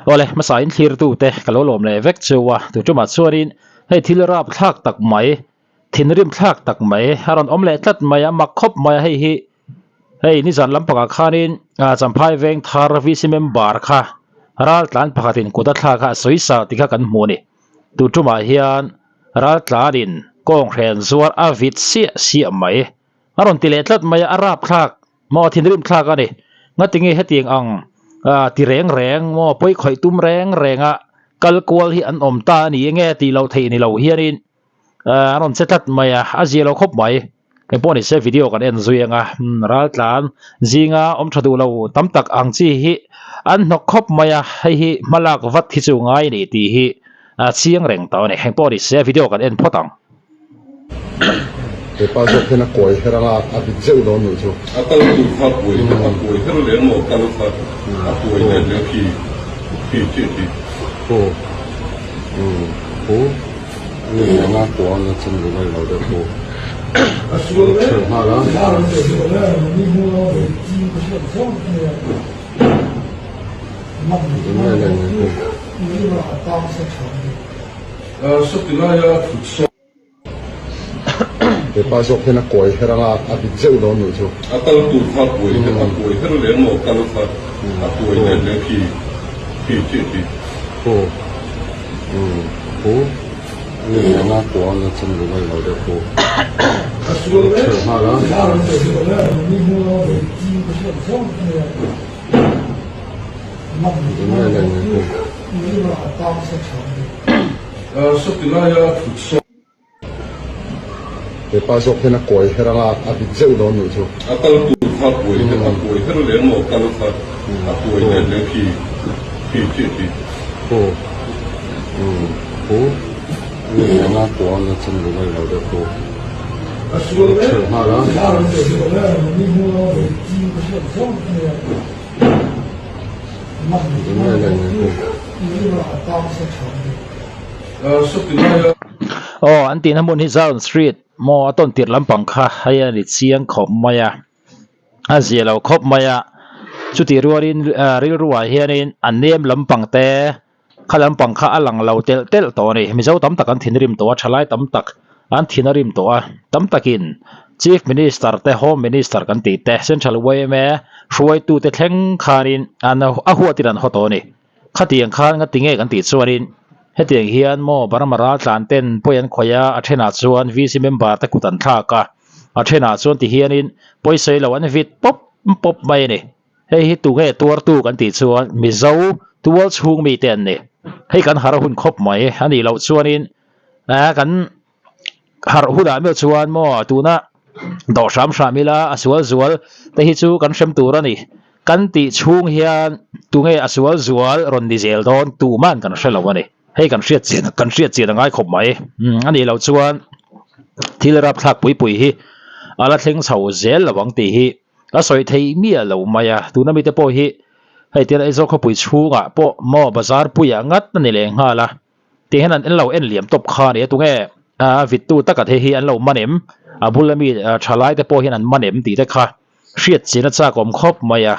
Awle hmasa in thlir tu te ka lo lawm leh vek cheu a tu tumah chuanin hei thil rap thlak tak mai thinrim thlak tak mai a rawn awm leh tlat mai a mak khawp mai a hei hi hei nizan lampangah khanin ah Champhai veng thar VC member kha ral tlan pakhatin kut a thlak a a sawi sa tih kha kan hmu a ni tu tumah hian ral tlanin kawng hren zuar a vit siah siah mai a rawn ti leh tlat mai a a rap thlak. Maw thinrim thlak a ni. Ngatinge hetiang ang ti reng reng maw pawi khawih tum reng reng a kal kual hi an awm ta a ni enge tih loh theih ni lo hianin an rawn che tlat mai a, a zia lo khawp mai. Engpawh ni se video kan en zui ang a, raltlan zinga awm tha duh lo tam tak ang chi hi an hnawk khawp mai a, hei hi hmalak vat hi chu ngai a ni tih hi a chiang reng tawh a ni. Engpawh ni se video kan en phawt ang. He pa zawk hian a kawi her anga a bit zeuh dawn nih chu. A kal tur kha a kuai a kuai her leh emaw kal kha a kuai let leh khi khi khi khi. Aw umm khu ani anga kuang na chin lu mai lo deuh khu A sual a chhel nghal a. Eng nge leh nge khu. He pa zawk hian a kawi her anga a bit zeuh dawn nih chu. A kal tur kha a kuai her a kuai her leh emaw kal kha a kuai let leh khi khi khi khi. Aw umm khu ani anga kuang na chin lu mai lo deuh khu A sual a chhel nghal a. Eng nge leh nge khu. He pa zawk hian a kawi her anga a bit zeuh dawn nih chu. A kal tur kha a kuai her a kuai her leh emaw kal kha a kuai let leh khi khi khi khi. Aw umm khu ani anga kuang na chin lu mai lo deuh khu A sual a chhel nghal a. Eng nge leh nge khu. Aw an tihna hmun hi Zion Street maw a tawn tirh lampang kha hei a ni chiang khawp mai a a zia lo khawp mai a chutih rualin rilru ah hianin a nem lampang te kha lampang kha a lang lo telh telh tawh a ni mizo tam tak an thinrim tawh a thalai tam tak an thin a rim tawh a tam takin Chief Minister te Home Minister kan tih te Central yma hruaitu te thleng khanin an a huatin an haw tawh a ni. Khatiang khan nga tinge kan tih chuanin hetiang hian maw Burma raltlan ten pawi an khawih a, a thenah chuan VC member te kut an thlak a, a thenah chuan ti hianin pawisawi lo an vit pawp pawp mai a ni. Hei hi tunge tuartu kan tih chuan Mizo tual chhung mite an ni. Hei kan harh hun khawp mai a nih loh chuanin kan harh hunah meuh chuan maw tuna dawh hram hram ila a sual zual te hi chu kan hrem tur a ni kan tih chhung hian tunge a sual zual rawn ni zel dawn tuman kan hre lo a ni hei kan hriat chian kan hriat chian a ngai khawp mai a nih loh chuan thil rapthlak pui pui hi a la thleng chho zel lo ang tih hi a sawi thei miah lo mai a tuna mite pawh hi hei tia Aizawl khawpui chhungah pawh maw bazar puiah ngat a ni leh nghal a. Tih hian an lo en liam tawp kha a ni a, tunge a vittu taka te hi an lo man em? A bula mi thalai te pawh hian an man em tih te kha hriat chin a chak awm khawp mai a.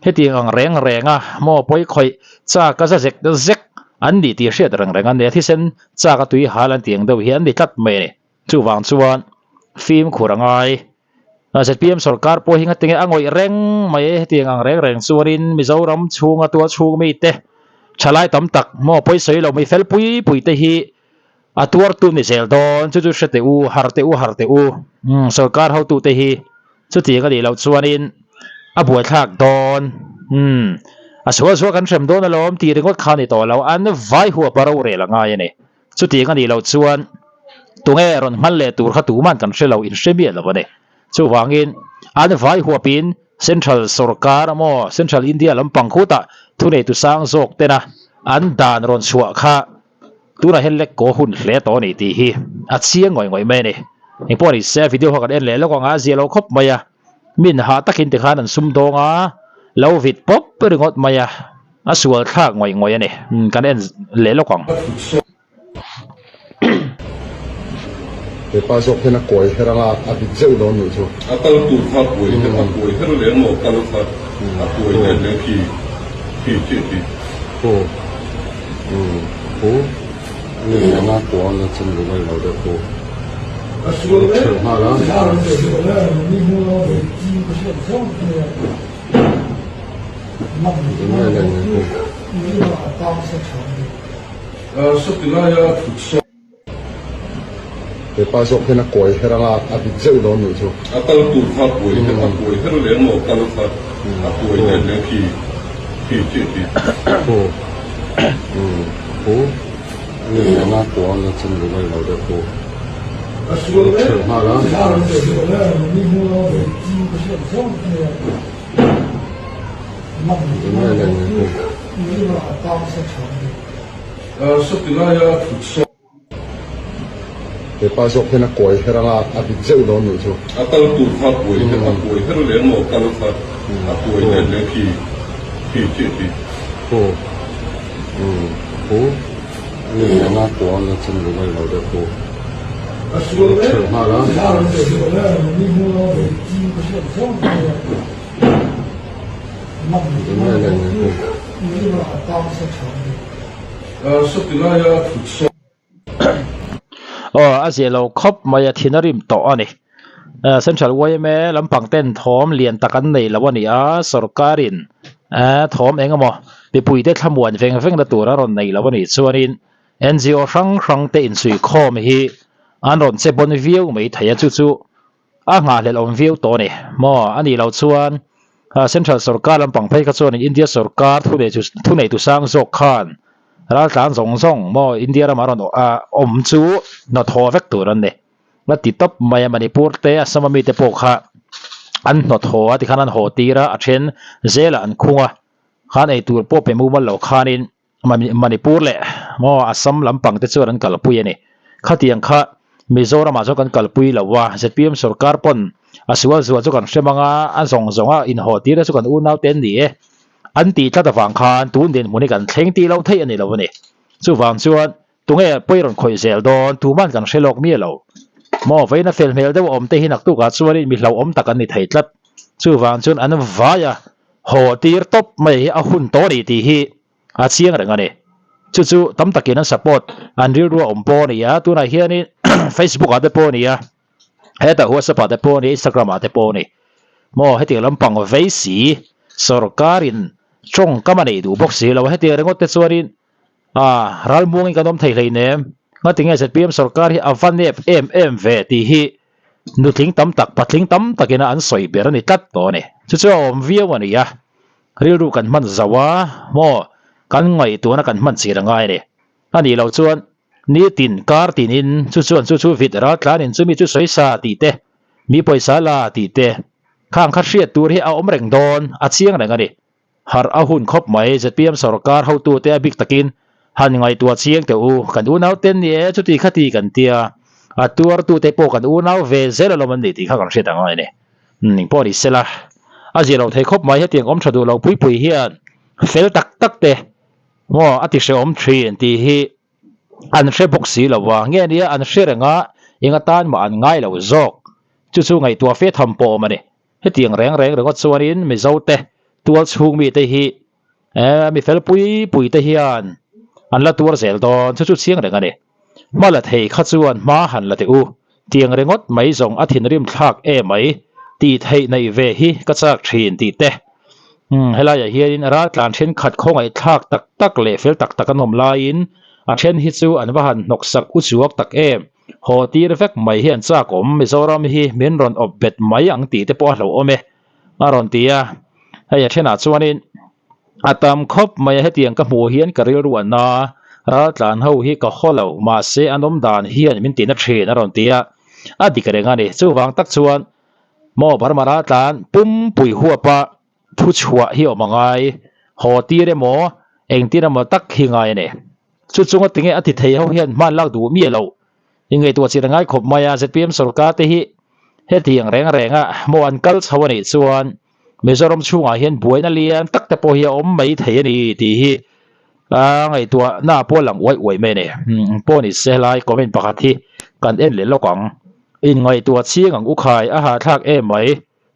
Hetiang ang reng reng a maw pawi khawih chak a za zek zek an ni tih hriat reng reng a ni a, thisen chak a tui hal an tih ang deuh hi an ni tlat mai a ni. Chuvang chuan fimkhur a ngai. ZPM sorkar pawh hi ngatinge a ngawih reng mai e, hetiang ang reng reng chuanin Mizoram chhunga tual chhung mite thalai tam tak maw pawisawi lo mai fel pui pui te hi a tuartu ni zel dawn chu chu hre teh u har teh u har teh u umm sorkar hotute hi chutiang a nih loh chuanin a buaithlak dawn umm a sual sual kan hrem dawn alawm tih ringawt kha a ni tawh lo an vai huap a rorel a ngai a ni. Chutiang a nih loh chuan tunge rawn hman leh tur kha tuman kan hre lo, in hre miah lo a ni. Chuvangin an vai huapin Central sorkar emaw Central India lampang khutah thuneitu sang zawk tena an dan rawn chhuah kha tunah hian lek kaw hun hle tawh a ni tih hi a chiang ngawih ngawih mai a ni. Engpawh ni se video kha kan en leh lawk ang a, a zia lo khawp mai a. Min hah takin tikhan an sumdawng a, lo vit pawp ringawt mai a. A sual thlak ngawih ngawih a ni. Kan en leh lawk ang. He pa zawk hian a kawi her anga a bit zeuh dawn nih chu. A kal tur kha a kuai her a kuai her leh emaw kal kha a kuai let leh khi khi khi khi. Khu umm khu mi anga kuang na chin lu mai lo deuh khu theuh nghal a. Eng nge leng khu. He pa zawk hian a kawi her anga a dik zeuh dawn nih chu. A kal tur kha kuai her a kuai her leh maw kal kha a kuai let leh khi khi khi khi. Khu umm khu mi anga kuang na chin lu mai lo deuh khu theuh nghal a. Eng nge leng khu. Sawtilaia thut sawn. He pa zawk hian a kawi her anga a dik zeuh dawn nih chu. A kal tur kha kuai her a kuai her leh maw kal kha a kuai let leh khi khi khi khi. Khu umm khu mi anga kuang na chin lu mai lo deuh khu theuh nghal a. Eng nge leng khu. Sawtilaia thut sawn. Aw a zia lo khawp mai a thin a rim tawh a ni. Central yma lampang ten thawm lian tak an nei lo a ni a, sorkarin thawm eng emaw mipuite thlamuan veng veng na tur a rawn nei lo a nih chuanin NGO hrang hrang te insuihkhawm hi an rawn che bawn viau mai thei a, chu chu A nghahhlelh awm viau tawh a ni maw? A nih loh chuan Central sorkar lampang phei kha chuanin India sorkar thuneitu sang zawk khan raltlan zawng zawng maw India ramah rawn awm chu hnawthaw vek tur an ni. La ti tawp mai a, Manipur te Assam a mite pawh kha an hnawthaw a tikhan an haw tir a, a then zelah an khung a, khan eitur pawh pe mumal lo khanin Manipur leh maw Assam lampang te chuan an kalpui a ni. Khatiang kha Mizoramah chuan kan kalpui lo a, zpm sorkar pawn a sual zual chu kan hre mang a, a zawng zawng a inhaw tir te chu kan unau te an ni e. An tih tlat avang khan tun dinhmun hi kan thleng tih loh theih a ni lo a ni. Chuvang chuan tunge pawi rawn khawih zel dawn tuman kan hre lawk miah lo. Maw vawiin a fel hmel deuh a awm te hi naktukah chuanin mi hlauhawm tak an ni thei tlat. Chuvang chuan an vai a. Haw tir tawp mai hi a hun tawh a ni tih hi a chiang reng a ni. Chu chu tam takin an support, an rilru a awm pawh a ni a, tunah hianin Facebook ah te pawh a ni a, hetah WhatsApp ah te pawh a ni, Instagram ah te pawh a ni. Maw hetiang lampang vei si sorkarin tawngkam a neih duh bawk si lo a, hetiang ringawt te chuanin ah ralmuangin kan awm thei hleinem, ngatinge zpm sorkar hi a va nep em em ve tih hi Nutling tam tak, patling tam takina an sawi ber a ni tlat tawh a ni. Chu chu a awm viau a ni a, rilru kan hman zo a, maw kan ngaihtuahna kan hman chir a ngai a ni. A nih loh chuan nitin kar tinin chu chuan chu chu vit ral tlanin chumi chu sawi sa tih te, mi pawisa la tih te, khang kha hriat tur hi a awm reng dawn, a chiang reng a ni. Harh a hun khawp mai, zpm sorkar hotute a bik takin han ngaihtuah chiang teh u, kan unau ten ni e, chuti khati kan tia, a tuartute pawh kan unau ve zel alawm an ni tih kha kan hriat ang a ni. Ning pawh ni sela, a zia lo thei khawp mai, hetiang awm tha duh lo pui pui hian fel tak tak te maw a ti hrehawm thin tih hi an hre bawk si lo a, nge nia an hre reng a, eng atan mah an ngai lo zawk, chu chu ngaihtuah fe tham pawh awm a ni. Hetiang reng reng ringawt chuanin Mizote tual chhung mite hi eh mi fel pui pui te hian an la tuar zel dawn chu chu chiang reng a ni. Hma la thei kha chuan hma han la teh u, tiang ringawt mai zawng a thinrim thlak e mai tih theih neih ve hi ka chak thin tih te. Umm helaiah hianin raltlan thenkhat khawngaih thlak tak tak leh fel tak tak an awm laiin a then hi chu an va han hnawksak u chuak tak em. Haw tir vek mai hi an chak awm, Mizoram hi min rawn awp bet mai ang tih te pawh a hlauhawm e, a rawn ti a. Hei a thenah chuanin a tam khawp mai a, hetiang ka hmuh hian ka rilru a na, raltlan ho hi ka haw lo, mahse an awm dan hian min tina thin, a rawn ti a. A dik reng a ni, chuvang tak chuan maw Burma raltlan pumpui huapa thu chhuah hi awm a ngai, haw tir emaw engtin emaw tak hi ngai a ni. Chu chunga tinge a ti thei ho hian hman lak duh miah loh i ngaihtuah chin a ngai khawp mai a, zpm sorkar te hi hetiang reng reng a maw an kal chho a nih chuan Mizoram chhungah hian buaina lian tak te pawh hi a awm mai thei a ni tih hi a ngaihtuah na pawh a lang uaih uaih mai a ni. Pawh ni se helai comment pakhat hi kan en leh lawk ang. Inngaihtuah chhing ang u khai a hahthlak em mai.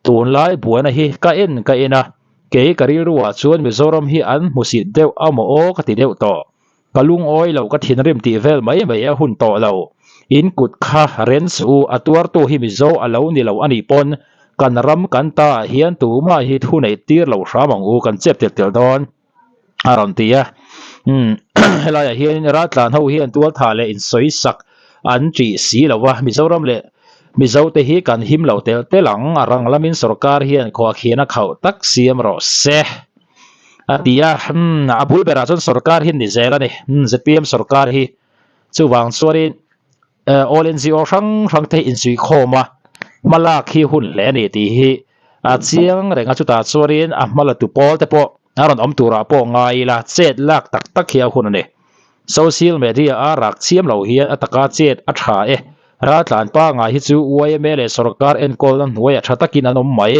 Tunlai buaina hi ka en ka en a. Kei ka rilruah chuan Mizoram hi an hmusit deuh a maw aw ka ti deuh tawh. Ka lungawi lo ka thinrim tih vel mai mai a hun tawh lo. In kut kha ren suh u, a tuartu hi Mizo a lo ni lo a nih pawn kan ram kan ta ah hian tumah hi thu neih tir lo hram ang u kan chep tel tel dawn a rawn ti a. Umm helaiah hianin raltlan ho hian tualtha leh insawisak an ṭih si lo a, Mizoram leh Mizo te hi kan him lo tel tel ang, a rang lamin sorkar hian khuahkhian a khauh tak siam rawh se. A ti a, umm a bul berah chuan sorkar hi an ni zel a ni, umm zpm sorkar hi chuvang chuanin eh all NGO hrang hrang te hi insuihkhawm a, hma lak hi hun hle a ni tih hi a chiang reng a, chutah chuanin a hma la tu pawl te pawh a rawn awm turah pawh ngai ila chet lak tak tak hi a hun a ni. Social media a rak chiam lo hian a taka chet a tha e, raltlan pangai hi chu yma leh sorkar enkawlna hnuaiah tha takin an awm mai.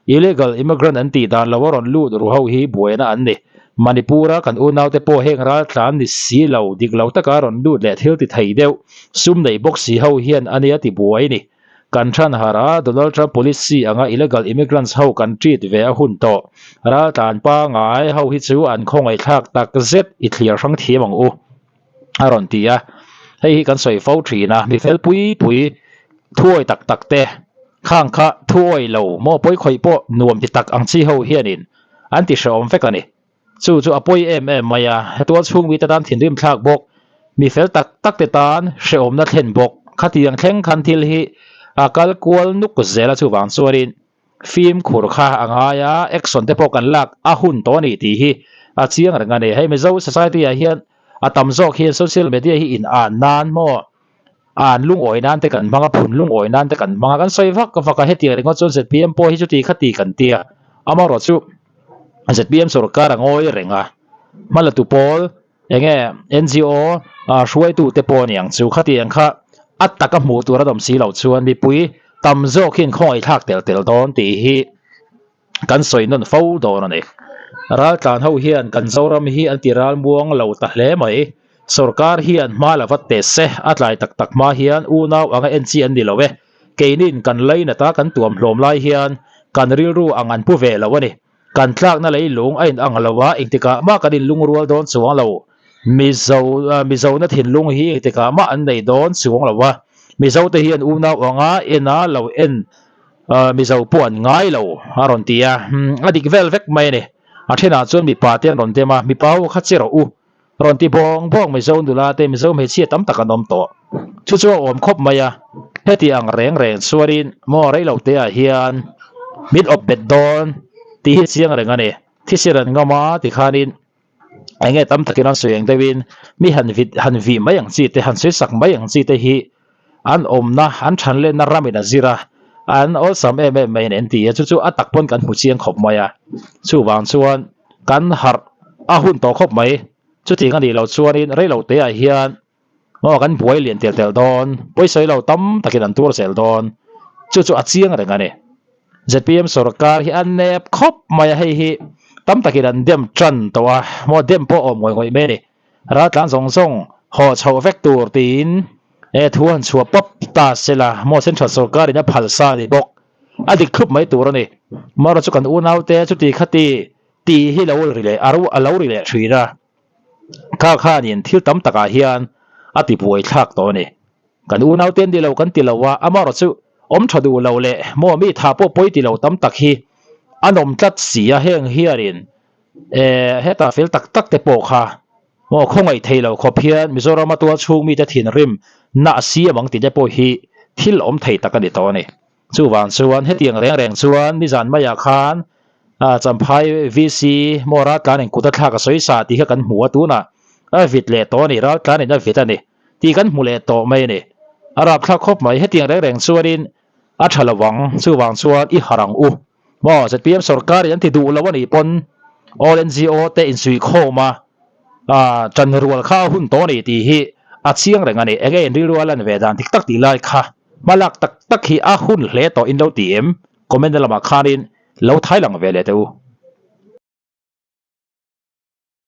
Illegal immigrant an tih dan lo a rawn lut ru ho hi buaina an ni. Manipur a kan unaute pawh heng raltlan ni si lo, dik lo taka rawn lut leh thil ti thei deuh, sum nei bawk si ho hian a nia ti buai ni. Kan than harh a, Donald Trump policy anga illegal immigrants ho kan treat ve a hun tawh. Raltlan pangai ho hi chu an khawngaihthlak tak zet i thlir hrang thiam ang u, a rawn ti a. Hei hi kan sawi fo thin a, mi fel pui pui thuawi tak tak te khang kha thuawi lo maw pawi khawih pawh nuam ti tak ang chi ho hianin an ti hrehawm vek a ni. Chu chu a pawi em em mai a, hetual chhung mite tan thinrim thlak bawk, mi fel tak tak te tan hrehawmna thlen bawk. Khatiang thleng khan thil hi a kal kual nuk zel a chuvang chuanin fimkhur kha a ngai a, action te pawh kan lak a hun tawh a ni tih hi a chiang reng a ni. Hei Mizo society ah hian a tam zawk hian social media hi in an nan maw an lungawi nan te kan hmang a, phun lungawi nan te kan hmang a, kan sawi vak vak a, hetiang ringawt chuan zpm pawh hi chuti khati kan ti a, amaherawhchu zpm sorkar a ngawi reng a, hmalatu pawl eng nge NGO hruaitu te pawh a ni ang chu, khatiang kha a taka hmuh tur a awm si loh chuan mipui tam zawk hian khawngaihthlak tel tel dawn tih hi kan sawi nawn fo dawn a ni. Raltlan ho hian kan Zoram hi an ti ralmuang lo ta hle mai. Sorkar hian hma la vat teh se, a tlai tak tak hma hian unau anga en chi an ni lo e. Keinin kan lainat a kan tuam hlawm lai hian kan rilru ang an pu ve lo a ni. Kan tlakna leilung a inang lo a, engtikah mah kan inlungrual dawn chuang lo. Mizo Mizona thinlung hi engtikah mah an nei dawn chuang lo a. Mizote hian unau anga en a lo en Mizo pawh an ngai lo a rawn ti a, a dik vel vek mai a ni. A thenah chuan mipa te an rawn dem a, mipa ho kha che rawh u. Rawn ti bawng bawng Mizo nula te Mizo hmeichhia tam tak an awm tawh. Chu chu a awm khawp mai a, heti ang reng reng chuanin maw reilo te ah hian min awp bet dawn tih hi chiang reng a ni. Thisen an ngam a tikhanin eng nge tam takin an sawi ang deuhin mi han vit han vih mai ang chi te han sawi sak mai ang chi te hi an awmna an than lenna ramin a zir a, an awlsam em em mai a ni an ti a, chu chu a tak pawn kan hmu chiang khawp mai a, chuvang chuan kan harh a hun tawh khawp mai, chutiang a nih loh chuanin reilo te ah hian maw kan buai lian tel tel dawn, pawisa ilo tam takin an tur zel dawn, chu chu a chiang reng a ni. Zpm sorkar hi a nep khawp mai a, hei hi tam takin an dem tan tawh a, maw dem pawh a awm ngawih ngawih mai a ni. Raltlan zawng zawng haw chhoh vek tur tiin e thu han chhuah pawp ta se la, maw central sorkar in a phal sa a ni bawk. A dik thlup mai tur a ni. Marawh chu kan unaute chuti khati tih hi lo ri leh a a lo ri leh thin a. Kha khanin thil tam takah hian a ti buai thlak tawh a ni. Kan unaute an ni lo kan ti lo a, amarawh chu awm tha duh lo leh maw mi tha pawh pawi ti lo tam tak hi an awm tlat si a, heng hianin Eh, hetah fel tak tak te pawh kha maw khawngaih thei lo khawp hian Mizorama tual chhung mite thinrim na a siam ang tih te pawh hi thil awm thei tak a ni tawh a ni. Chuvang chuan hetiang reng reng chuan nizan maiah khan ah Champhai VC maw Raltlan in kut a thlak a sawi sa tih kha kan hmu a tunah a vit leh tawh a ni, Raltlan in a vit a ni tih kan hmu leh tawh mai a ni. A rapthlak khawp mai, hetiang reng reng chuanin a tha lo ang, chuvang chuan i harh ang u. Maw zpm sorkar in an ti duh lo a nih pawn all NGO te insuihkhawm a tan rual kha a hun tawh a ni tih hi a chiang reng a ni. Enge in rilru a lan ve dan dik tak tih lai kha hmalak tak tak hi a hun hle tawh in lo ti em? Comment na lamah khanin lo thai lang ve leh teh u.